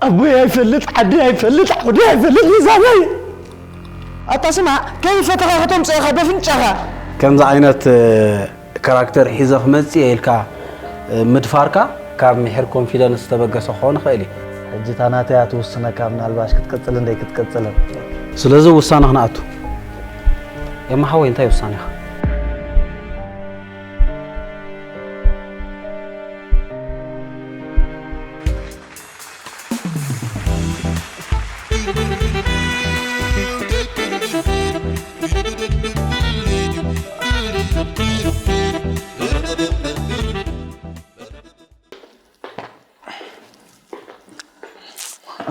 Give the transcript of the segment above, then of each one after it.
ኣቦይ ኣይፈልጥ፣ ዓዲ ኣይፈልጥ፣ ዓዲ ኣይፈልጥ፣ ይዛበይ። ኣታ ስማዕ፣ ከይፈተኻ ከተምፅእኻ በፍንጫኻ። ከምዚ ዓይነት ካራክተር ሒዘ ክመፅእ እየ ኢልካ ምድፋርካ ካብ ምሒር ኮንፊደንስ ዝተበገሰ ክኸውን ይኽእል እዩ። ሕጂ እታ ናተያ ትውስነካ፣ ምናልባሽ ክትቅፅልን ደይ ክትቅፅልን። ስለዚ ውሳነ ክንኣቱ። ኤማ ሓወይ፣ እንታይ ውሳኔኻ?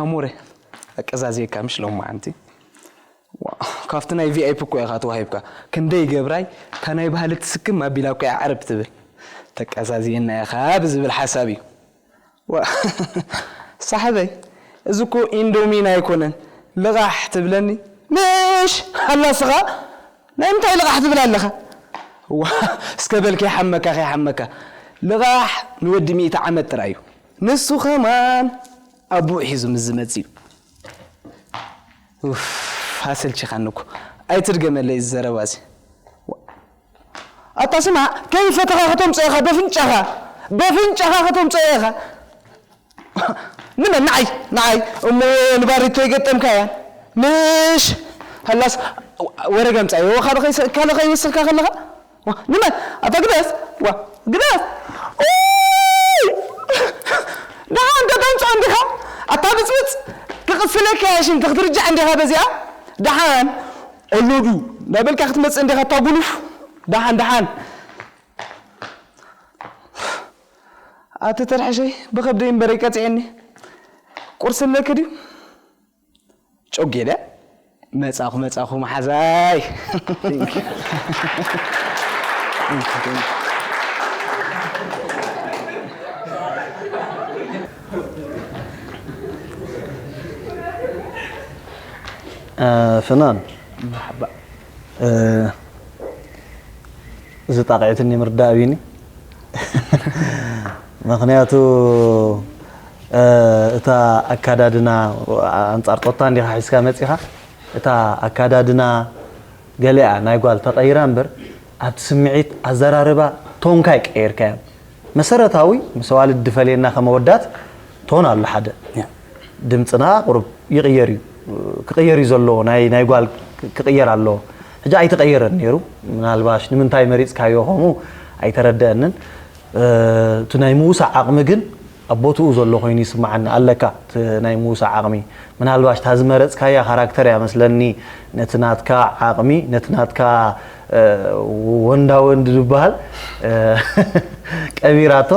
ኣሞረ፣ ኣቀዛዝየካ ምሽ ሎማዓንቲ። ዋ፣ ካብቲ ናይ ቪኣይፒ እኮ ኢኻ ተዋሂብካ። ክንደይ ገብራይ፣ እታ ናይ ባህሊ ትስክም ኣቢላ እኮ እያ ዓረብ ትብል። ተቀዛዝየና ኢኻ ብዝብል ሓሳብ እዩ። ዋ፣ ሳሕበይ፣ እዚ እኮ ኢንዶሚን ኣይኮነን፣ ልቓሕ ትብለኒ። ምሽ፣ ሃላስኻ፣ ናይ ምንታይ ልቓሕ ትብል ኣለኻ? ዋ፣ እስከ በል ከይሓመካ፣ ከይሓመካ። ልቓሕ ንወዲ ሚእቲ ዓመት ጥራይ እዩ። ንሱ ኸማን ኣቦኡ ሒዙ ምስ ዝመጽእ እዩ። ኡፍ፣ ኣሰልቺኻኒ እኮ። ኣይትድገመለይ እዚ ዘረባ እዚ። ኣታ ስማዕ፣ ከይፈተኻ ከተምፅኦ ኢኻ፣ በፍንጫኻ፣ በፍንጫኻ ከተምፅኦ ኢኻ። ንመን? ንዓይ፣ ንዓይ። እሞ ንባሪቶ ይገጠምካያ። ምሽ፣ ሃላስ፣ ወረ ገምፃ፣ ወ-፣ ካልእ ከይስ-፣ ካልእ ከይወሰድካ ከለኻ? ዋ፣ ንመን? ኣታ ግደፍ፣ ዋ፣ ግደፍ። ኡይ! ደሓን ከተምፅኦ እንዲኻ? ኣታ ብፅብፅ፣ ክቕስለካ እያ ሽንቲ ክትርጃዕ እንዲኻ በዚኣ? ደሓን፣ ኦሎዱ፣ እንዳበልካ ክትመፅእ እንዲኻ ኣታ ጉኑፍ? ደሓን፣ ደሓን። ኣቲ ተርሐሸይ፣ ብኸብደይ እምበር ይቀፅዐኒ። ቁርሲ ኣለኪ ድዩ? ጮጌለ፣ መጻኹ፣ መጻኹ መሓዛይ። እ፣ ፍናን፣ መርሓባ። እ፣ እዚ ጣቕዒትኒ ምርዳእ ቢኒ። ምኽንያቱ፣ እ፣ እታ ኣካዳድና ኣንጻር ጦታ እንዲኻ ሒዝካ መጺኻ፣ እታ ኣካዳድና ገሊኣ ናይ ጓል ተቐይራ እምበር፣ ኣብቲ ስምዒት፣ ኣዘራርባ፣ ቶንካ ኣይቀየርካዮን። መሰረታዊ ምስ ኣዋልድ ድፈልየና ከም ኣወዳት ቶን ኣሎ ሓደ። ያ። ድምፅና ቁሩብ ይቕየር እዩ። ክቕየር እዩ ዘለዎ፣ ናይ፣ ናይ ጓል ክቕየር ኣለዎ። ሕጂ ኣይተቐየረን ነይሩ። ምናልባሽ ንምንታይ መሪፅካዮ ከምኡ ኣይተረደአንን። እ፣ እቲ ናይ ምውሳእ ዓቕሚ ግን ኣብ ቦትኡ ዘሎ ኮይኑ ይስምዓኒ ኣለካ። እቲ ናይ ምውሳእ ዓቕሚ ምናልባሽ እታ ዝመረፅካያ ካራክተር እያ መስለኒ ነቲ ናትካ ዓቕሚ፣ ነቲ ናትካ፣ እ፣ ወንዳ ወንድ ዝበሃል፣ እ፣ ቀቢራቶ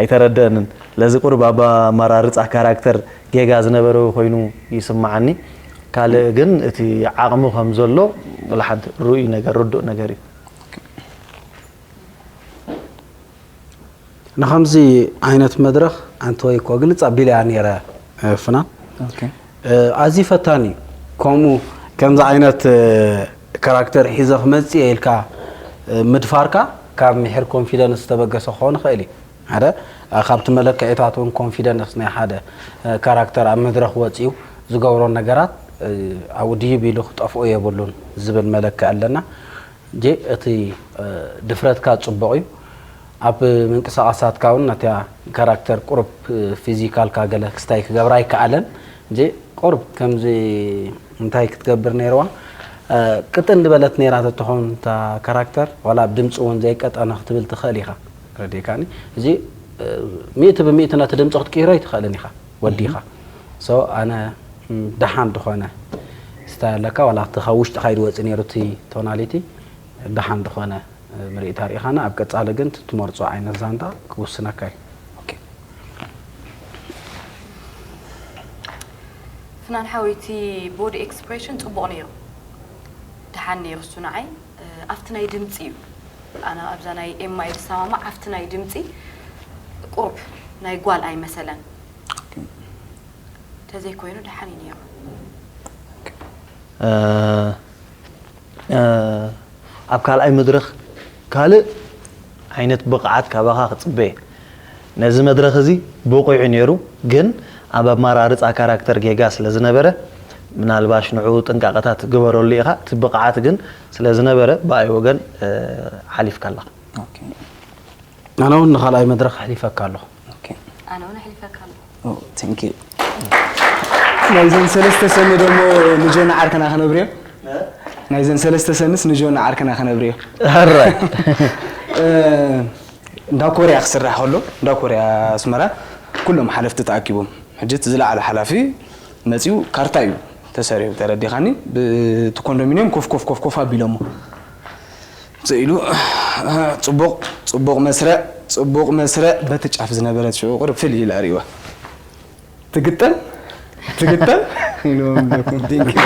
ኣይተረደአንን። ለዚ ቁሩብ ኣብ ኣመራርፃ ካራክተር ጌጋ ዝነበረ ኮይኑ ይስምዓኒ። ካልእ ግን እቲ ዓቕሚ ከም ዘሎ ወላ ሓንቲ ርኡይ ነገር፣ ርዱእ ነገር እዩ። ንኸምዚ ዓይነት መድረኽ ኣንተወይ እኮ ግልጽ ኣቢለያ ነይረ፣ እ፣ ፍናን። ኦኬ። እ፣ ኣዝዩ ፈታኒ እዩ። ከምኡ ከምዚ ዓይነት፣ እ፣ ካራክተር ሒዘ ክመጽእ እየ ኢልካ፣ እ፣ ምድፋርካ ካብ ምሒር ኮንፊደንስ ዝተበገሰ ክኸውን ይኽእል እዩ። ሓደ፣ እ፣ ካብቲ መለክዒታት እውን ኮንፊደንስ ናይ ሓደ፣ እ፣ ካራክተር ኣብ መድረኽ ወጺኡ ዝገብሮ ነገራት፣ እ፣ ኣብኡ ድይብ ኢሉ ክጠፍኦ የብሉን ዝብል መለክዒ ኣለና። ጄ፣ እቲ፣ እ፣ ድፍረትካ ጽቡቕ እዩ። ኣብ ምንቅስቓሳትካ እውን ነታ ካራክተር ቁሩብ፣ እ፣ ፊዚካልካ ገለ ክስታይ ክገብራ ኣይከኣለን። ጄ፣ ቁሩብ ከምዚ እንታይ ክትገብር ነይርዋ? እ፣ ቅጥን ዝበለት ነይራ ተትኾን እታ ካራክተር፣ ዋላ ኣብ ድምፂ እውን ዘይቀጠነ ክትብል ትኽእል ኢኻ። ረዲእካኒ? እዚ፣ እ፣ ሚእቲ ብሚእቲ ነቲ ድምፂ ክትቅይሮ ኣይትኽእልን ኢኻ፣ ወዲኻ። ሶ፣ ኣነ፣ ም፣ ደሓን ዝኾነ ስታይ ኣለካ፣ ዋላ እቲ ካብ ውሽጥኻ እዩ ዝወፅእ ነይሩ እቲ ቶናሊቲ፣ ደሓን ዝኾነ ምርኢት ኣርኢኻና። ኣብ ቀጻሊ ግን ትመርጾ ዓይነት ዛንታ ክውስነካ እዩ። ኦኬ። ፍናን ሓወይ፣ እቲ ቦዲ ኤክስፕሬሽን ጽቡቕ ነይሩ። ደሓን ነይሩ እሱ ንዓይ። እ፣ ኣብቲ ናይ ድምጺ እዩ። ኣነ ኣብዛ ናይ ኤማ እየ ዝሰማማዕ፣ ኣብቲ ናይ ድምጺ ቁሩብ ናይ ጓል ኣይመሰለን። ኦኬ። ተዘይኮይኑ ደሓን እዩ ነይሩ። እ፣ እ፣ ኣብ ካልኣይ መድረኽ ካልእ ዓይነት ብቕዓት ካባኻ ክጽበ እየ። ነዚ መድረኽ እዚ ብቑዕ እዩ ነይሩ፣ ግን ኣብ ኣመራርፃ ካራክተር ጌጋ ስለ ዝነበረ፣ ምናልባሽ ንዑ ጥንቃቐታት ግበረሉ ኢኻ። እቲ ብቕዓት ግን ስለ ዝነበረ፣ ብኣይ ወገን፣ እ፣ ሓሊፍካ ኣለኻ። ኦኬ። ኣነ እውን ንኻልኣይ መድረኽ ኣሕሊፈካ ኣለኹ። ኦኬ። ኣነ እውን ኣሕሊፈካ ኣለኹ። ኦ፣ ቴንክ ዩ። ናይዘን ሰለስተ ሰኒ ደሞ ንጆና ዓርክና ከነብርዮ። ናይዘን ሰለስተ ሰንስ ንጆና ዓርክና ከነብርዮ። ሕራይ። እ፣ እንዳ ኮርያ ክስራሕ ከሎ፣ እንዳ ኮርያ ኣስመራ፣ ኩሎም ሓለፍቲ ተኣኪቦም። ሕጂ እቲ ዝለዓለ ሓላፊ መጺኡ፣ ካርታ እዩ ተሰሪሑ፣ ተረዲኻኒ? ብቲ ኮንዶሚንየም ኮፍ፣ ኮፍ፣ ኮፍ፣ ኮፍ ኣቢሎሞ። ስኢሉ፣ ጽቡቕ፣ ጽቡቕ መስርዕ፣ ጽቡቕ መስርዕ፣ በቲ ጫፍ ዝነበረት ሽዑ ቁርብ ፍል ኢላ ርእይዋ። ትግጠም፣ ትግጠም ኢልዎም ኣለኩም። ቴንክ ዩ።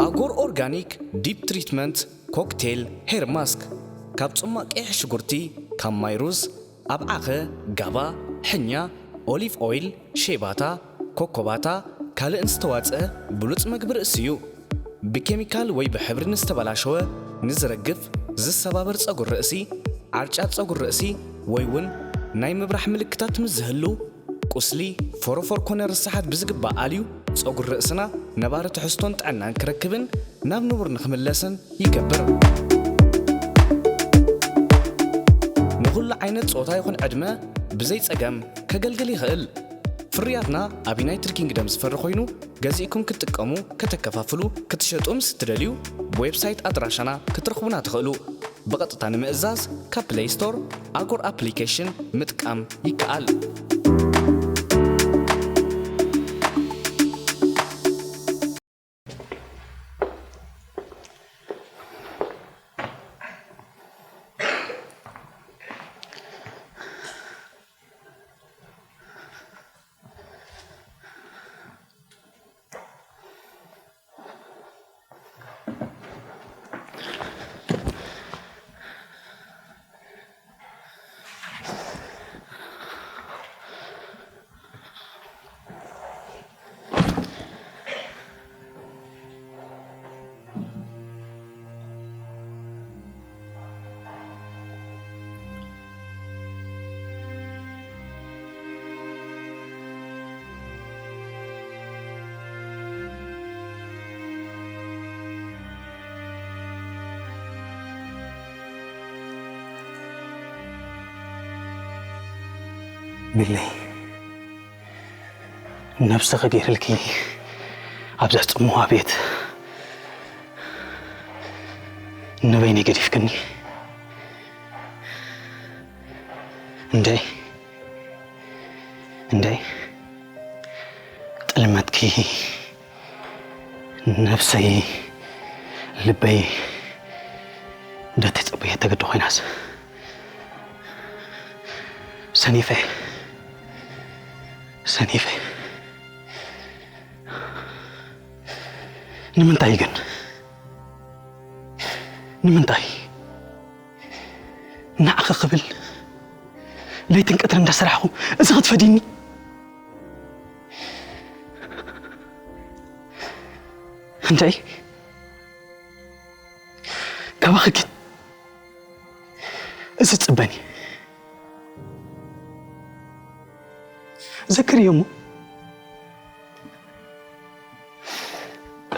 ኣጎር ኦርጋኒክ ዲፕ ትሪትመንት ኮክቴል ሄር ማስክ፣ ካብ ጽማቕ ቀይሕ ሽጉርቲ፣ ካብ ማይ ሩዝ፣ ኣብዓኸ፣ ጋባ፣ ሕኛ፣ ኦሊቭ ኦይል፣ ሼባታ፣ ኮኮባታ፣ ካልእን ዝተዋጽአ ብሉጽ መግቢ ርእሲ እዩ። ብኬሚካል ወይ ብሕብሪ ንዝተበላሸወ፣ ንዝረግፍ፣ ዝሰባበር ጸጉሪ ርእሲ፣ ዓርጫት ጸጉሪ ርእሲ፣ ወይ እውን ናይ ምብራሕ ምልክታት ምስ ዝህሉ፣ ቁስሊ፣ ፎሮፎር ኮነ ርሳሓት ብዝግባእ ኣልዩ፣ ጸጉሪ ርእስና ነባሪ ትሕዝቶን ጥዕናን ክረክብን ናብ ንቡር ንኽምለስን ይገብር። ንኹሉ ዓይነት ጾታ ይኹን ዕድመ ብዘይ ጸገም ከገልግል ይኽእል። ፍርያትና ኣብ ዩናይትድ ኪንግደም ዝፈሪ ኮይኑ፣ ገዚእኩም ክትጥቀሙ፣ ከተከፋፍሉ፣ ክትሸጡ ምስ እትደልዩ፣ ብዌብሳይት ኣድራሻና ክትረኽቡና ትኽእሉ። ብቐጥታ ንምእዛዝ ካብ ፕለይ ስቶር ኣጎር ኣፕሊኬሽን ምጥቃም ይከኣል። ቢለይ፣ ነብስኺ ገይርልኪ ኣብዛ ጽምዋ ቤት ንበይነይ ገዲፍክኒ። እንደ፣ እንደ ጥልመትኪ ነብሰይ፣ ልበይ፣ እንደ ተጸበየ ተገዶ ኮይናስ፣ ሰኒፈ፣ ሰኒፈ። ንምንታይ ግን? ንምንታይ? ንዓኺ ክብል ለይትን ቀትርን እንዳሰራሕኹ፣ እዚ ክትፈድይኒ? እንታይ? ካባኺ ግን እዚ ዝጽበን እዩ። ዘክርዮ እሞ፣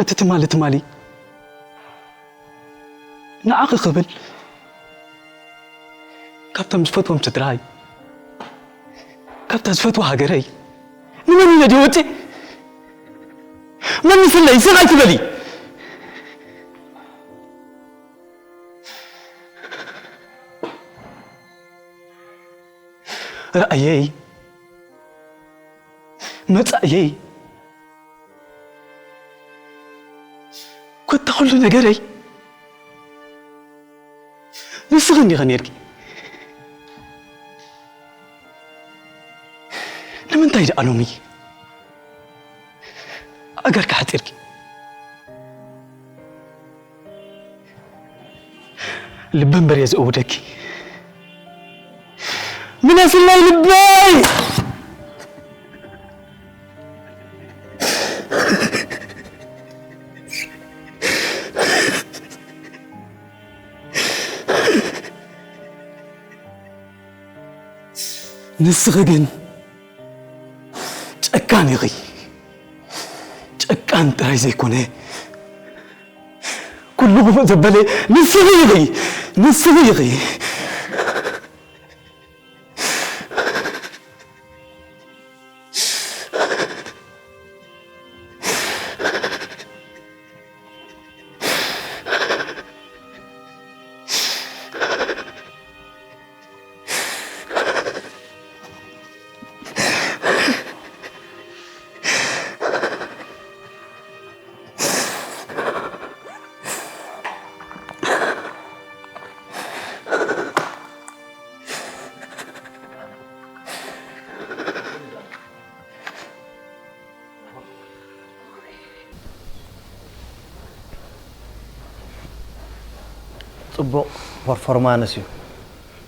እቲ ትማሊ ትማሊ ንዓኺ ክብል ካብቶም ዝፈትዎም ስድራይ፣ ካብታ ዝፈትዋ ሃገረይ ንመን ኢለ ድየ ወፅየ? መልስለይ፣ ስቕ ኣይትበሊ። ራእየይ፣ መጻእየይ፣ ኮታ ኩሉ ነገረይ ንስኺ እንዲኺ ነይርኪ። ንምንታይ ደኣ ሎሚ ኣእጋርኪ ሓጺርኪ? ልበ እምበር እየ ዝእውደኪ። ምለስለይ ልበይ! ንስኺ ግን ጨካን ኢኺ። ጨካን ጥራይ ዘይኮነ፣ ኩሉ ግቡእ ዘበለ ንስኺ ኢኺ። ንስኺ ኢኺ። ጽቡቕ ፐርፎርማንስ እዩ።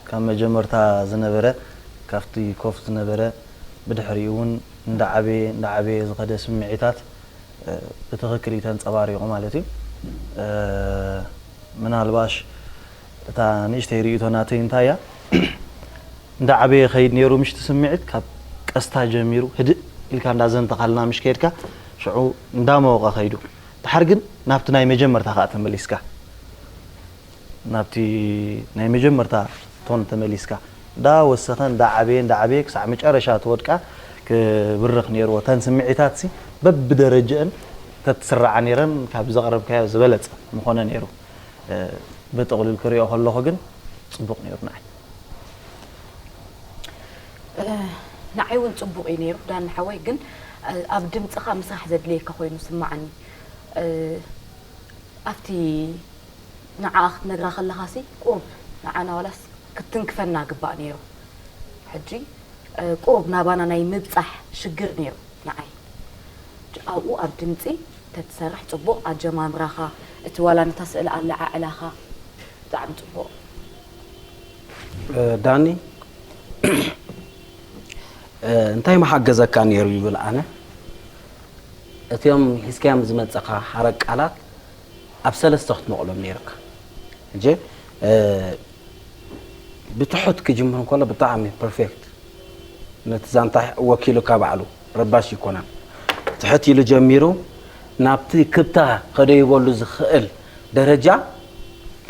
ካብ መጀመርታ ዝነበረ፣ ካብቲ ኮፍ ዝነበረ፣ ብድሕሪኡ እውን እንዳዓበየ እንዳዓበየ ዝኸደ ስምዒታት፣ እ፣ ብትኽክል እዩ ተንጸባሪቑ ማለት እዩ። እ፣ ምናልባሽ እታ ንእሽተይ ርእይቶ ናተይ እንታይ እያ? እንዳዓበየ ኸይድ ነይሩ ምሽቲ ስምዒት ካብ ቀስታ ጀሚሩ ህድእ ኢልካ እንዳዘንተኻልና ምሽ ከይድካ ሽዑ እንዳመወቐ ኸይዱ። ድሓር ግን ናብቲ ናይ መጀመርታ ኸኣ ተመሊስካ፣ ናብቲ ናይ መጀመርታ ቶን ተመሊስካ፣ እንዳወሰኸ እንዳዓበየ እንዳዓበየ ክሳዕ መጨረሻ ትወድቃ ክብርኽ ነይርዎ። እተን ስምዒታትሲ በብደረጅአን ተትስራዓ ነይረን ካብ ዘቕረብካዮ ዝበለጸ ምኾነ ነይሩ። እ፣ ብጥቕልል ክሪኦ ከለኹ ግን ጽቡቕ ነይሩ ንዓይ። ንዓይ እውን ጽቡቕ እዩ ነይሩ ዳኒ ሓወይ፣ ግን ኣብ ድምጽኻ ምስራሕ ዘድልየካ ኮይኑ ስማዓኒ። ኣብቲ ንዓኣ ክትነግራ ከለኻሲ ቁሩብ ንዓና ዋላስ ክትትንክፈና ግባእ ነይሩ። ሕጂ ቁሩብ ናባና ናይ ምብጻሕ ሽግር ነይሩ ንዓይ። ኣብኡ ኣብ ድምጺ ተትሰርሕ ጽቡቕ፣ ኣጀማምራኻ፣ እቲ ዋላ ነታ ስእሊ ኣለዓዕላኻ ብጣዕሚ ጽቡቕ። ዳኒ እንታይ ምሓገዘካ ነይሩ ይብል ኣነ። እቲኦም ሒዝካዮም ዝመጸኻ ሓረግ ቃላት ኣብ ሰለስተ ክትመቕሎም ነይርካ። ሕጂ ብትሑት ክጅምር እንከሎ ብጣዕሚ ፐርፌክት ነቲ ዛንታ ወኪሉካ ባዕሉ ረባሽ ይኮነን። ትሕት ኢሉ ጀሚሩ ናብቲ ክብታ ከደይበሉ ዝኽእል ደረጃ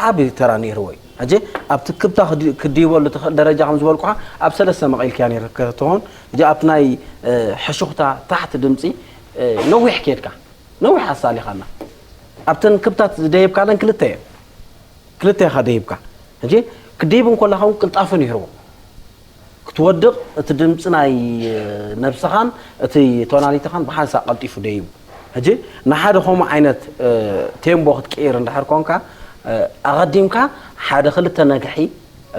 ዓቢ ተራ ነይርዎ እዩ። ሕጂ ኣብቲ ክብታ ክድይበሉ ትኽእል ደረጃ ከም ዝበልኩኻ ኣብ ሰለስተ መቒልካያ ነይርካ ትኾን። ሕጂ ኣብቲ ናይ ሕሹኽታ ታሕቲ ድምፂ ነዊሕ ኬድካ ነዊሕ ኣሳሊኻና። ኣብተን ክብታት ዝደየብካለን ክልተ እየን። ክልተ ኢኻ ደይብካ። ሕጂ ክደይብ እንኮለኻ እውን ቅልጣፈ ነይርዎ። ክትወድቕ እቲ ድምፂ ናይ ነብስኻን እቲ ቶናሊቲኻን ብሓንሳእ ቀልጢፉ ደይቡ። ሕጂ ንሓደ ከምኡ ዓይነት ቴምቦ ክትቅይር እንድሕር ኮንካ ኣቐዲምካ ሓደ ክልተ ነግሒ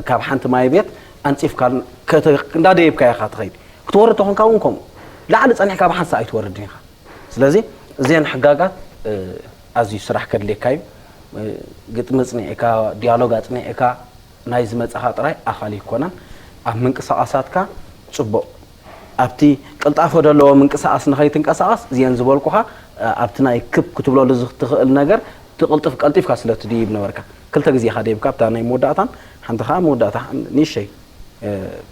ካብ ሓንቲ ማይ ቤት ኣንፂፍካ እንዳደየብካ ኢኻ ትኸይድ። ክትወርድ ተኾንካ እውን ከምኡ ላዕሊ ፀኒሕካ ብሓንሳእ ኣይትወርድን ኢኻ። ስለዚ እዚአን ሕጋጋት ኣዝዩ ስራሕ ከድልየካ እዩ። ግጥሚ ኣፅኒዕካ፣ ዲያሎግ ኣፅኒዕካ ናይ ዝመፃኻ ጥራይ ኣኻል ይኮናን። ኣብ ምንቅስቓሳትካ ፅቡቕ ኣብቲ ቅልጣፈ ዘለዎ ምንቅስቓስ ንኸይትንቀሳቐስ እዚአን ዝበልኩኻ ኣብቲ ናይ ክብ ክትብለሉ ዝትኽእል ነገር ትቕልጥፍ ቀልጢፍካ ስለ ትድይብ ነበርካ። ክልተ ግዜ ኢኻ ደይብካ ኣብታ ናይ መወዳእታን ሓንቲ ከዓ መወዳእታ ንእሸይ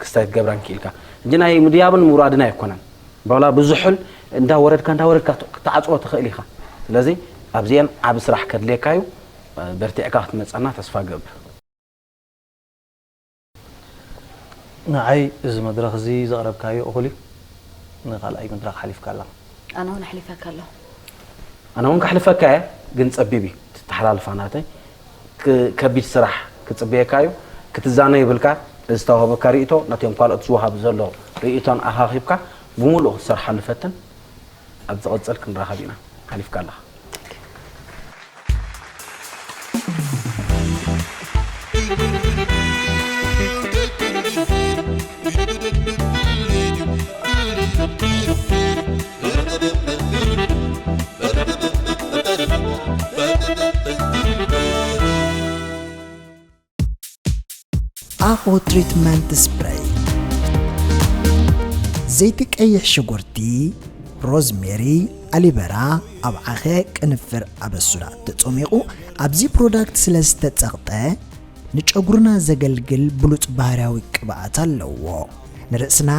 ክስታይ ትገብራን ክኢልካ። ሕጂ ናይ ምድያብን ምውራድን ኣይኮነን። በላ ብዙሑል እንዳወረድካ እንዳወረድካ ክትዓፅዎ ትኽእል ኢኻ። ስለዚ ኣብዚአን ዓቢ ስራሕ ከድልየካ እዩ። በርቲዕካ ክትመፀና ተስፋ ገብር። ንዓይ እዚ መድረኽ እዚ ዘቕረብካዮ እኹል እዩ። ንኻልኣይ መድረኽ ሓሊፍካ ኣለኻ። ኣነ እውን ኣሕሊፈካ ኣለኹ። ኣነ እውን ከሕልፈካ እየ፣ ግን ጸቢብ እዩ እቲ ተሓላልፋ ናተይ። ክ- ከቢድ ስራሕ ክጽበየካ እዩ። ክትዛነ ይብልካ። እዚ ዝተዋህበካ ርእይቶ ነቶም ካልኦት ዝወሃብ ዘሎ ርእይቶን ኣኻኺብካ ብምሉእ ክትሰርሓሉ ፈትን። ኣብ ዝቕጽል ክንራኸብ ኢና። ሓሊፍካ ኣለኻ። ኣኾ ትሪትመንት ስፕረይ፣ ዘይቲ ቀይሕ ሽጉርቲ፣ ሮዝሜሪ፣ ኣሊበራ፣ ኣብዓኸ፣ ቅንፍር፣ ኣበሱዳ ተጸሚቑ ኣብዚ ፕሮዳክት ስለ ዝተጸቕጠ ንጨጉርና ዘገልግል ብሉጽ ባህርያዊ ቅብኣት ኣለዎ። ንርእስና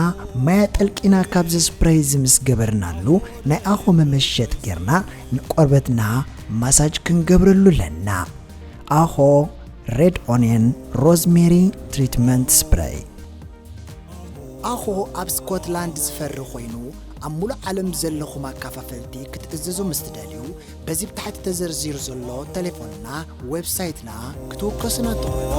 ማይ ኣጠልቂና ካብዚ ስፕሬይ እዚ ምስ ገበርናሉ፣ ናይ ኣኾ መመሸጥ ጌርና ንቆርበትና ማሳጅ ክንገብረሉ ኣለና። ኣኾ ሬድ ኦንየን ሮዝሜሪ ትሪትመንት ስፕሬይ። ኣኾ ኣብ ስኮትላንድ ዝፈሪ ኮይኑ፣ ኣብ ሙሉእ ዓለም ዘለኹም ኣካፋፈልቲ ክትእዝዙ ምስ ትደልዩ፣ በዚ ብታሕቲ ተዘርዚሩ ዘሎ ቴሌፎንና፣ ዌብሳይትና ክትውከሱና ትኽእሉ።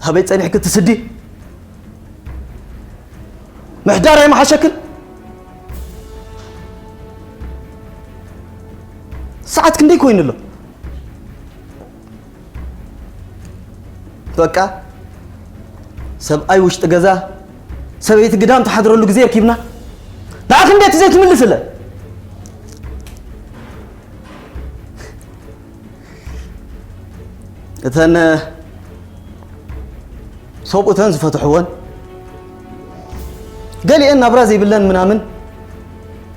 ኣበይ ጸኒሕኪ ትስዲ? ምሕዳር ኣይመሓሸክን? ሰዓት ክንደይ ኮይኑ ኣሎ? በቃ፣ ሰብኣይ ውሽጢ ገዛ፣ ሰበይቲ ግዳም ትሓድረሉ ግዜ ኣርኪብና። ንዓኺ እንዴት ዘይትምልስለ? እተን ሰብኡተን ዝፈትሕወን፣ ገሊአን ናብራ ዘይብለን ምናምን፣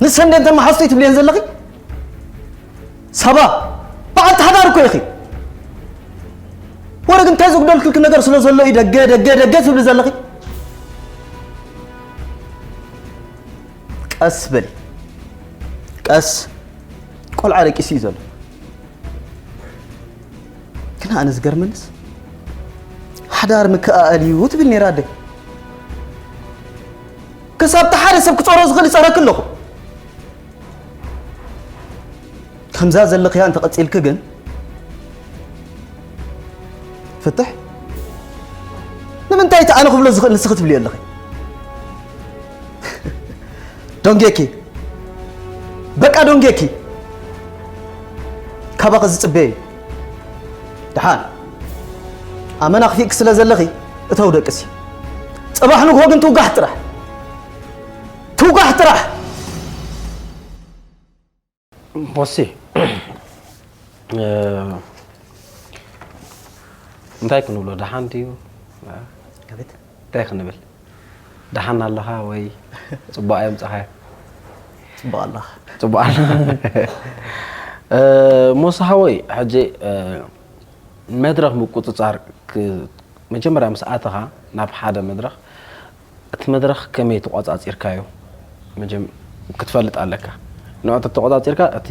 ንሰን ደን ተመሓዝቶ ትብልየን ዘለኺ? ሳባ፣ በዓልቲ ሓዳር እኮ ኢኺ። ወረ ግን እንታይ ዝጉደልክልኪ ነገር ስለ ዘሎ እዩ ደገ፣ ደገ፣ ደገ ትብሊ ዘለኺ? ቀስ በሊ። ቀስ። ቆልዓ ደቂሱ እዩ ዘሎ። ግን ኣነ ዝገርመንስ፣ ሓዳር ምክእኣል እዩ ትብል ነይራ ኣደይ። ክሳብ እቲ ሓደ ሰብ ክጸሮ ዝኽእል ይጸረኪ ኣለኹ። ከምዛ ዘለኽያ እንተቐጺልኪ ግን፣ ፍትሕ፣ ንምንታይ እቲ ኣነ ክብሎ ዝኽእል ንስኺ ትብልዮ ኣለኺ? ደንጌኪ፣ በቃ ደንጌኪ። ካባኺ ዝጽበየ እዩ። ደሓን፣ ኣመና ክፊእኪ ስለ ዘለኺ፣ እተው ደቅሲ። ጽባሕ ንግሆ ግን ትውጋሕ ጥራሕ። ትውጋሕ ጥራሕ። ቦሲ፣ እ፣ እንታይ ክንብሎ? ደሓን ድዩ? ኣቤት። እንታይ ክንብል? ደሓን ኣለኻ ወይ ጽቡቕ ኣየምጻኻዮ? ጽቡቕ ኣለኻ። ጽቡቕ ኣለኻ። እ፣ ሞሳ ሓወይ፣ ሕጂ፣ እ፣ መድረኽ ምቁጽጻር ክ-፣ መጀመርያ ምስ ኣተኻ ናብ ሓደ መድረኽ፣ እቲ መድረኽ ከመይ ተቖጻጺርካዮ መጀም-፣ ክትፈልጥ ኣለካ። ንዑ ተተቖጻጺርካ፣ እቲ፣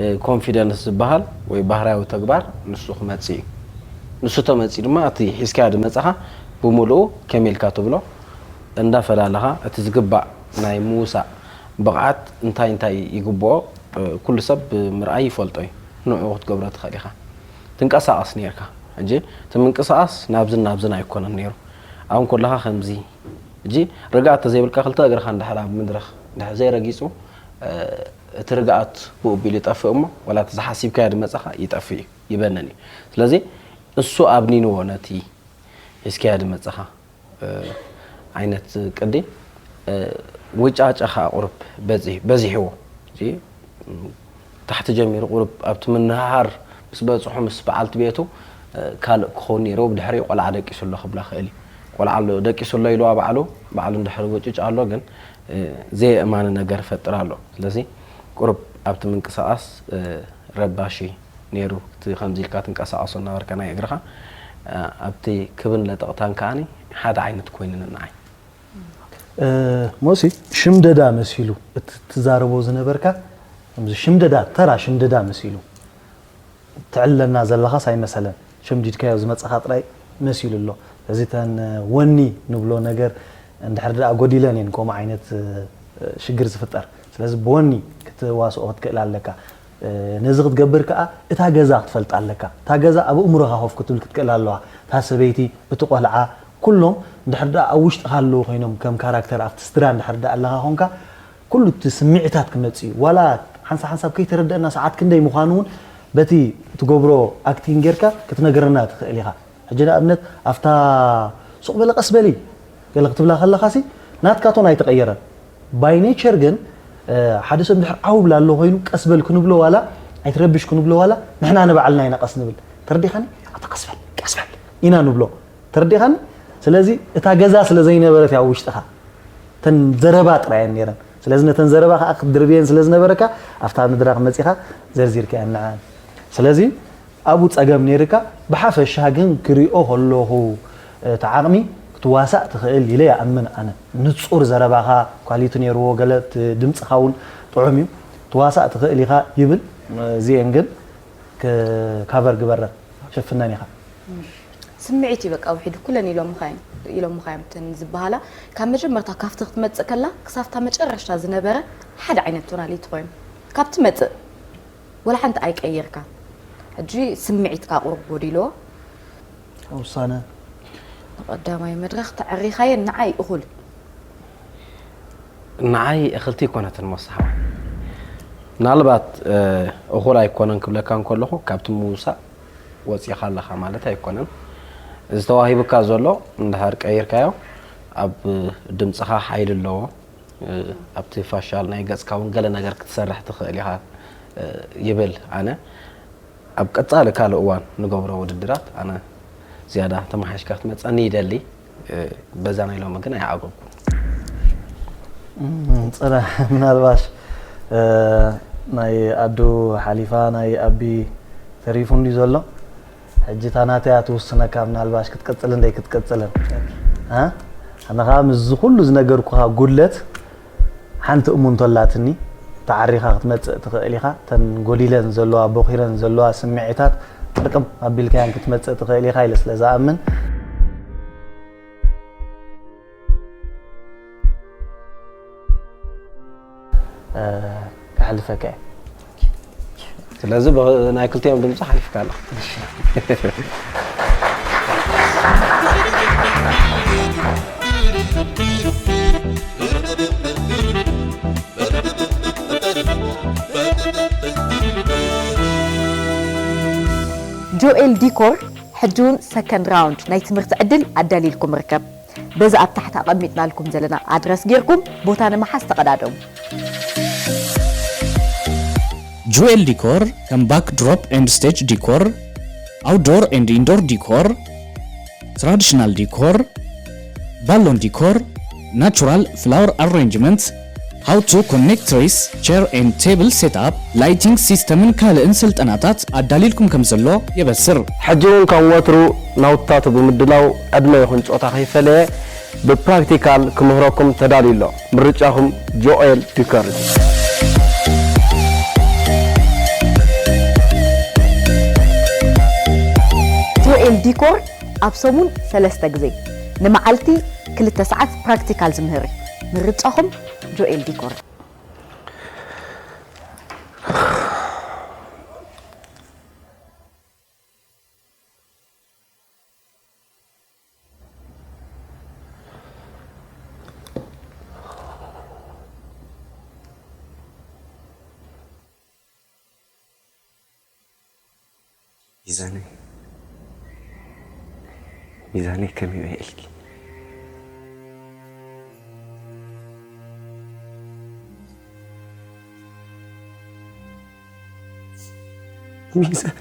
እ፣ ኮንፊደንስ ዝበሃል ወይ ባህርያዊ ተግባር ንሱ ክመጽእ እዩ። ንሱ ተመጽኡ ድማ፣ እቲ ሒዝካዮ ዝመጻኻ ብምሉኡ ከመይ ኢልካ ትብሎ፣ እንዳፈላለኻ፣ እቲ ዝግባእ ናይ ምውሳእ ብቕዓት እንታይ እንታይ ይግብኦ፣ እ፣ ኩሉ ሰብ ብምርኣይ ይፈልጦ እዩ። ንዑ ክትገብሮ ትኽእል ኢኻ። ትንቀሳቐስ ኔርካ። ሕጂ እቲ ምንቅስቓስ ናብዝን ናብዝን ኣይኮነን ነይሩ። ኣብ እንከለኻ ከምዚ፣ ሕጂ ርግኣት ተዘይብልካ ክልተ እግርኻ እንድሕር ኣብ መድረኽ እንድሕር ዘይረጊጹ፣ እ፣ እቲ ርግኣት ብኡ ኣቢሉ ይጠፍእ እሞ፣ ዋላ እቲ ዝሓሲብካዮ ዝመጻኻ ይጠፍእ እዩ፣ ይበንን እዩ። ስለዚ እሱ ኣብኒንዎ ነቲ ሒዝካዮ ዝመጻኻ፣ እ፣ ዓይነት ቅዲ፣ እ፣ ውጫጨ ኸኣ ቁሩብ በዚ-፣ በዚሕዎ። እዚ፣ ም፣ ታሕቲ ጀሚሩ ቁሩብ ኣብቲ ምንህሃር ምስ በጽሑ ምስ በዓልቲ ቤቱ፣ እ፣ ካልእ ክኸውን ነይርዎ። ብድሕሪኡ ቆልዓ ደቂሱ ኣሎ ክብላ ክእል እዩ። ቆልዓ ኣሎ፣ ደቂሱ ኣሎ ኢልዋ ባዕሉ፣ ባዕሉ እንድሕር ወጭጭ ኣሎ ግን፣ እ፣ ዘየእማኒ ነገር ይፈጥር ኣሎ። ስለዚ ቁሩብ ኣብቲ ምንቅስቓስ፣ እ፣ ረባሺ ነይሩ። እቲ ከምዚ ኢልካ ትንቀሳቐሶ እናበርካ ናይ እግርኻ፣ እ፣ ኣብቲ ክብን ለጠቕታን ከኣኒ ሓደ ዓይነት ኮይኑኒ ንዓይ። እ፣ ሞሲ፣ ሽምደዳ መሲሉ እቲ ትዛረቦ ዝነበርካ፣ ከምዚ ሽምደዳ፣ ተራ ሽምደዳ መሲሉ ትዕለና ዘለኻስ ኣይመሰለን። ሸምዲድካዮ ዝመጻኻ ጥራይ መሲሉ ኣሎ። ስለዚ እተን ወኒ ንብሎ ነገር እንድሕር ደኣ ጎዲለን እየን ከምኡ ዓይነት፣ እ፣ ሽግር ዝፍጠር። ስለዚ ብወኒ ክትዋስኦ ክትክእል ኣለካ። እ፣ ነዚ ክትገብር ከኣ እታ ገዛ ክትፈልጣ ኣለካ። እታ ገዛ ኣብ ኣእምሮኻ ኮፍ ክትብል ክትክእል ኣለዋ። እታ ሰበይቲ፣ እቲ ቆልዓ፣ ኩሎም እንድሕር ደኣ ኣብ ውሽጥኻ ኣለዉ ኮይኖም ከም ካራክተር ኣብቲ ስድራ እንድሕር ደኣ ኣለኻ ኮንካ፣ ኩሉ እቲ ስምዒታት ክመጽእ እዩ። ዋላ ሓንሳብ ሓንሳብ ከይተረደእና ሰዓት ክንደይ ምዃኑ እውን በቲ ትገብሮ ኣክቲንግ ጌርካ ክትነግረና ትኽእል ኢኻ። ሕጂ ንኣብነት ኣብታ ሱቕ በሊ ቀስ በሊ ገለ ክትብላ ከለኻሲ ናትካ ቶን ኣይተቐየረን። ባይ ኔቸር ግን፣ እ፣ ሓደ ሰብ እንድሕር ዓው ብላ ኣሎ ኮይኑ ቀስ በል ክንብሎ ዋላ ኣይትረብሽ ክንብሎ ዋላ ንሕና ንባዕልና ኢና ቀስ ንብል። ተረዲኻኒ? ኣታ ቀስ በል፣ ቀስ በል ኢና ንብሎ። ተረዲኻኒ? ስለዚ እታ ገዛ ስለ ዘይነበረት እያ ኣብ ውሽጥኻ። እተን ዘረባ ጥራይ እየን ነይረን። ስለዚ ነተን ዘረባ ከዓ ክትድርብየን ስለ ዝነበረካ ኣብታ መድረኽ መፂኻ ዘርዚርካየን ንዐን። ስለዚ ኣብኡ ጸገም ነይርካ። ብሓፈሻ ግን ክሪኦ ከለኹ እቲ ዓቕሚ ክትዋሳእ ትኽእል ኢለ ይኣምን ኣነ። ንጹር ዘረባኻ ኳሊቲ ነይርዎ፣ ገለ እቲ ድምጽኻ እውን ጥዑም እዩ። ክትዋሳእ ትኽእል ኢኻ ይብል። እዚኤን ግን ክ-፣ ካቨር ግበረን፣ ሸፍነን ኢኻ። ስምዒት እዩ በቃ ውሒዱ ኩለን ኢሎምኻ እዮም ኢሎምኻ እዮም እተን ዝበሃላ ካብ መጀመርታ ካብቲ ክትመጽእ ከላ ክሳብታ መጨረሽታ ዝነበረ ሓደ ዓይነት ቶናሊቲ ኮይኑ ካብ ትመጽእ ወላ ሓንቲ ኣይቀየርካ ሕጂ ስምዒትካ ቁሩብ ጎዲልዎ ውሳነ ንቀዳማይ መድረኽ ተዐሪኻየን ንዓይ እኹል ንዓይ እኽልቲ ኣይኮነትን ሞሳሓዋ ምናልባት እኹል ኣይኮነን ክብለካ እንከለኹ ካብቲ ምውሳእ ወፂእኻ ኣለኻ ማለት ኣይኮነን። እዚ ተዋሂቡካ ዘሎ እንድሕር ቀይርካዮ ኣብ ድምፅኻ ሓይሊ ኣለዎ። ኣብቲ ፋሻል ናይ ገፅካ እውን ገለ ነገር ክትሰርሕ ትኽእል ኢኻ ይብል ኣነ። ኣብ ቀፃሊ ካልእ እዋን ንገብሮ ውድድራት ኣነ ዝያዳ ተመሓይሽካ ክትመፀኒ ይደሊ። በዛ ናይ ሎሚ ግን ኣይዓገብኩን። ፅረ ምናልባሽ ናይ ኣዱ ሓሊፋ ናይ ኣቢ ተሪፉ እንዲ ዘሎ ሕጂ እታ ናተያ ትውስነካ ምናልባሽ ክትቀፅልን ደይ ክትቀፅልን ኣነ ከዓ ምስዚ ኩሉ ዝነገርኩካ ጉድለት ሓንቲ እሙንቶ ኣላትኒ ተዓሪኻ ክትመፅእ ትኽእል ኢኻ እተን ጎዲለን ዘለዋ ቦኺረን ዘለዋ ስምዒታት ጥርቅም ኣቢልካያን ክትመፅእ ትኽእል ኢኻ ኢለ ስለ ዝኣምን ከሕልፈካ እየ ስለዚ ናይ ክልቲኦም ድምፂ ሓሊፍካ ኣለኻ ጆኤል ዲኮር ሕጂ እውን ሰከንድ ራውንድ ናይ ትምህርቲ ዕድል ኣዳሊልኩም ርከብ። በዚ ኣብ ታሕቲ ኣቐሚጥናልኩም ዘለና ኣድረስ ጌርኩም ቦታ ንምሓዝ ተቐዳደሙ። ጁኤል ዲኮር ከም ባክድሮፕ ኤንድ ስቴጅ ዲኮር፣ ኣውትዶር ኤንድ ኢንዶር ዲኮር፣ ትራዲሽናል ዲኮር፣ ባሎን ዲኮር፣ ናቹራል ፍላወር ኣሬንጅመንት፣ how to connect trees, chair and table setup, lighting system ን ካልእን ስልጠናታት ኣዳሊልኩም ከም ዘሎ የበስር። ሕጂ እውን ከም ወትሩ ናውትታቱ ብምድላው ዕድመ ይኹን ጾታ ከይፈለየ ብፕራክቲካል ክምህረኩም ተዳልዩ ኣሎ። ምርጫኹም ጆኤል ዲኮር እዩ። ጆኤል ዲኮር ኣብ ሰሙን ሰለስተ ግዜ ንመዓልቲ ክልተ ሰዓት ፕራክቲካል ዝምህር እዩ። ምርጫኹም ጆኤል ዲኮር። ሚዛነይ ሚዛነይ ከመይ ኢልኪ ሚዛን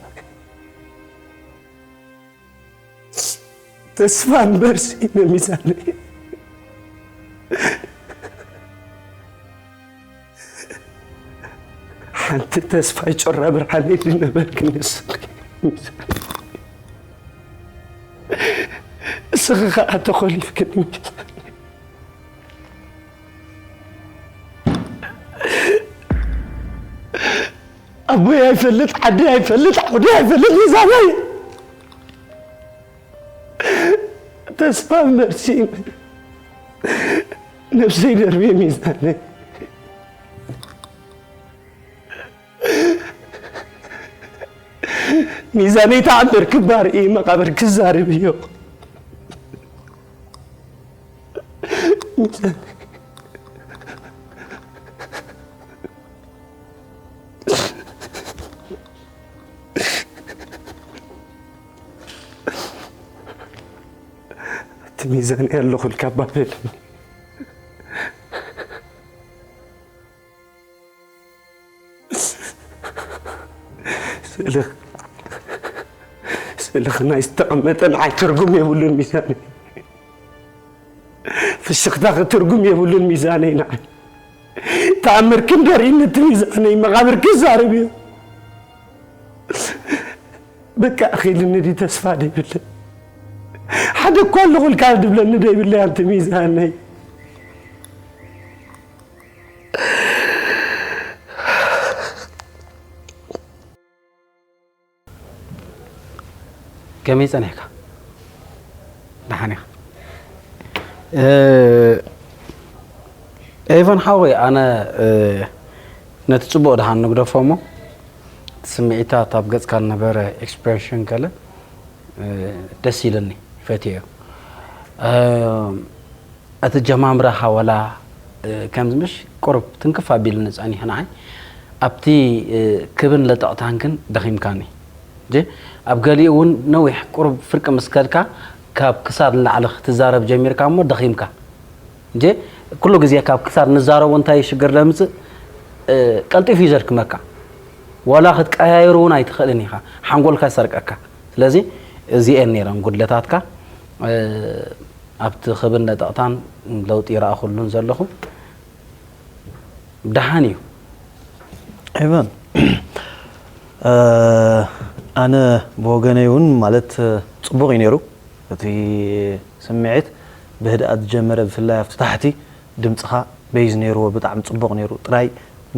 ተስፋ እምበርሲ ሚዛነይ ሓንቲ ተስፋይ ጮራ ብርሃነይ ዝነበርክኒ ንስኺ እስኺ ከዓ ተኾሊፍክኒ ኣቦይ ኣይፈልጥ ዓዲ ኣይፈልጥ ዓውዲ ኣይፈልጥ ሚዛነይ ተስፋ መርሲ ነብሰይ ደርቤ ሚዛነይ ሚዛነይ ተኣምር ክባር እዩ መቃብር ክዛርብ እዮ እቲ ሚዛን ኣለኹልካ ባበል። ስእልኽ ስእልኽ ናይ ዝተቐመጠ ንዓይ ትርጉም የብሉን ሚዛነይ። ፍሽኽታኺ ትርጉም የብሉን ሚዛነይ ንዓይ። ተኣምርክን ደርእኒ እቲ ሚዛነይ፣ መቓብርኪ ዛርብ እዩ። በቃ ኣኺልኒ ድዩ ተስፋ ደይብለይ። ሓደ እኳ ኣለኹልካ ድብለኒ ደይብለይ ኣንቲ ሚዛነይ። ከመይ ጸኒሕካ? ደሓን ኢኻ? እ፣ ኤቨን ሓወይ፣ ኣነ፣ እ፣ ነቲ ጽቡቕ ደሓን ንግደፎ እሞ፣ እቲ ስምዒታት ኣብ ገጽካ ዝነበረ ኤክስፕሬሽን ገለ፣ እ፣ ደስ ኢለኒ፣ ፈትየዮ። እ፣ እቲ ጀማምራኻ ወላ፣ እ፣ ከምዚ ምሽ ቁሩብ ትንክፍ ኣቢሉኒ ጸኒሑ ንዓይ። ኣብቲ፣ እ፣ ክብን ለጠቕታን ግን ደኺምካኒ። እንጂ ኣብ ገሊኡ እውን ነዊሕ ቁሩብ ፍርቂ ምስ ከድካ ካብ ክሳድ ንላዕሊ ክትዛረብ ጀሚርካ እሞ ደኺምካ። እንጂ ኩሉ ግዜ ካብ ክሳድ ንዛረቦ እንታይ ሽግር ለምጽእ፣ እ፣ ቀልጢፉ እዩ ዘድክመካ። ዋላ ክትቀያየሩ እውን ኣይትኽእልን ኢኻ። ሓንጎልካ ይሰርቀካ። ስለዚ እዚኤን ነይረን ጉድለታትካ። እ፣ ኣብቲ ክብን ለጠቕታን ለውጢ ይረኣኹሉን ዘለኹ። ደሓን እዩ። ኤቨን፣ እ፣ ኣነ ብወገነይ እውን ማለት፣ እ፣ ጽቡቕ እዩ ነይሩ። እቲ ስምዒት ብህድኣት ዝጀመረ፣ ብፍላይ ኣብቲ ታሕቲ ድምጽኻ ቤዝ ነይርዎ፣ ብጣዕሚ ጽቡቕ ነይሩ። ጥራይ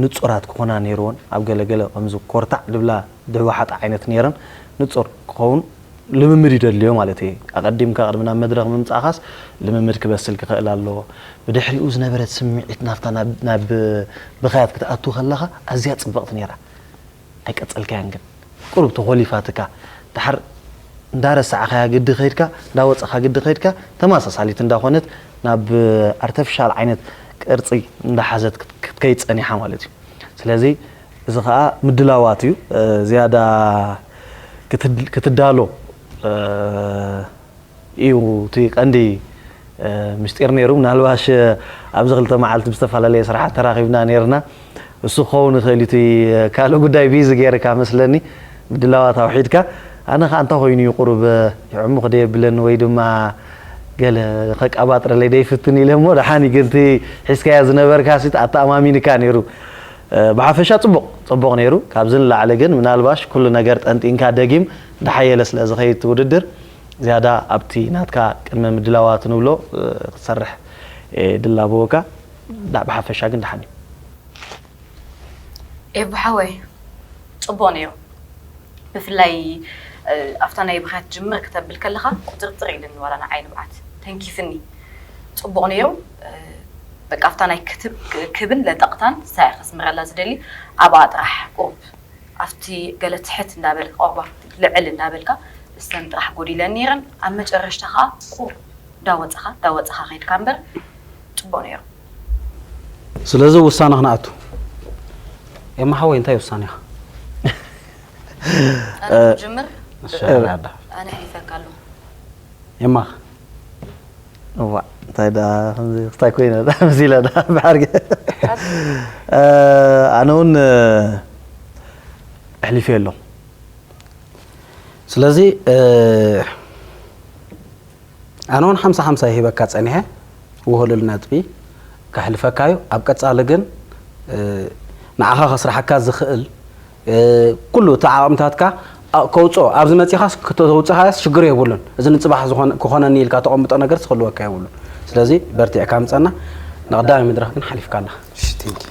ንጹራት ክኾና ነይርዎን፣ ኣብ ገለ ገለ ከምዚ ኮርታዕ ድብላ ድህወሓጥ ዓይነት ነይረን ንጹር ክኸውን ልምምድ ይደልዮ ማለት እየ። ኣቐዲምካ ቅድሚ ናብ መድረኽ ምምጻእኻስ ልምምድ ክበስል ክኽእል ኣለዎ። ብድሕሪኡ ዝነበረት ስምዒት ናብታ ናብ፣ ናብ ብኽያት ክትኣቱ ከለኻ ኣዝያ ጽብቕቲ ነይራ። ኣይቀጸልካያን ግን። ቁሩብ ተኾሊፋትካ። ድሓር እንዳረሳዕኻያ ግዲ ከይድካ፣ እንዳወጸኻ ግዲ ከይድካ፣ ተመሳሳሊት እንዳኾነት ናብ ኣርተፊሻል ዓይነት ቅርጺ እንዳሓዘት ክት-፣ ክትከይድ ጸኒሓ ማለት እዩ። ስለዚ እዚ ኸኣ ምድላዋት እዩ። እ፣ ዝያዳ ክትድ-፣ ክትዳሎ፣ እ፣ እዩ እቲ ቀንዲ፣ እ፣ ምስጢር ነይሩ። ምናልባሽ፣ እ፣ ኣብዚ ክልተ መዓልቲ ብዝተፈላለየ ስራሓት ተራኺብና ነይርና። እሱ ክኸውን ይኽእል እዩ። እቲ ካልእ ጉዳይ ቢዚ ገይርካ መስለኒ፣ ምድላዋት ኣውሒድካ። ኣነ ኸኣ እንታይ ኮይኑ እዩ ቁሩብ፣ እ፣ ይዕሙኽ ዶ የብለን ወይ ድማ ገለ ከቃባጥረለይ ዶ ይፍትን ኢለ እሞ፣ ደሓን እዩ ግን እቲ ሒዝካዮ ዝነበርካ ሲ ኣተኣማሚንካ ነይሩ። እ፣ ብሓፈሻ ጽቡቕ፣ ጽቡቕ ነይሩ። ካብዚ ንላዕሊ ግን ምናልባሽ ኩሉ ነገር ጠንጢንካ ደጊም እንዳሓየለ ስለ ዝኸይድ እቲ ውድድር፣ ዝያዳ ኣብቲ ናትካ ቅድመ ምድላዋት ንብሎ፣ እ፣ ክትሰርሕ እየ ድላበወካ። ዳ-፣ ብሓፈሻ ግን ደሓን እዩ። ኤቡ ሓወይ፣ ጽቡቕ ነይሩ። ብፍላይ፣ እ፣ ኣብታ ናይ ብኽያት ጅምር ክተብል ከለኻ ቁጥርጥር ኢልኒ፣ ዋላ ንዓይ ንብዓት ተንኪፍኒ። ጽቡቕ ነይሩ። እ፣ በቃ ኣብታ ናይ ክትብ-፣ ክ-፣ ክብን ለጠቕታን ንሳ እየ ከስምረላ ዝደሊ። ኣብኣ ጥራሕ ቁሩብ ኣብቲ ገለ ትሕት እንዳበልካ፣ ቁሩብ ኣብቲ ልዕል እንዳበልካ፣ እሰን ጥራሕ ጎዲለን ነይረን። ኣብ መጨረሽታ ኸኣ ቁሩብ እንዳወጸኻ፣ እንዳወጸኻ ከይድካ እምበር ጽቡቕ ነይሩ። ስለዚ ውሳነ ክንኣቱ። ኤማ ሓወይ፣ እንታይ ውሳኔኻ? ኣነ ክጅምር፣ እሺ፣ ኣነ ኣዳ። ኣነ ሕሊፈካ ኣለኹ። ኤማኽ? እዋ፣ እንታይ ደኣ ከምዚ ክስታይ ኮይነ ደኣ መሲለ ደኣ ብሓርገ። እ፣ ኣነ እውን፣ እ፣ ኣሕሊፈ ኣሎ። ስለዚ፣ እ፣ ኣነ እውን ሓምሳ ሓምሳ ይህበካ ጸኒሐ፣ ውህሉል ነጥቢ ከሕልፈካ እዩ። ኣብ ቀጻሊ ግን፣ እ፣ ንዓኻ ከስርሓካ ዝኽእል፣ እ፣ ኩሉ እቲ ዓቕምታትካ ኣ-፣ ከውጽኦ፣ ኣብዚ መጺኻስ ክተ-፣ ተውጽኻያስ ሽግር የብሉን። እዚ ንጽባሕ ዝኾነ-፣ ክኾነኒ ኢልካ ተቐምጦ ነገር ክህልወካ የብሉን። ስለዚ በርቲዕካ ምጸና፣ ንቐዳማይ መድረኽ ግን ሓሊፍካ ኣለኻ። እሺ፣ ቴንኪ።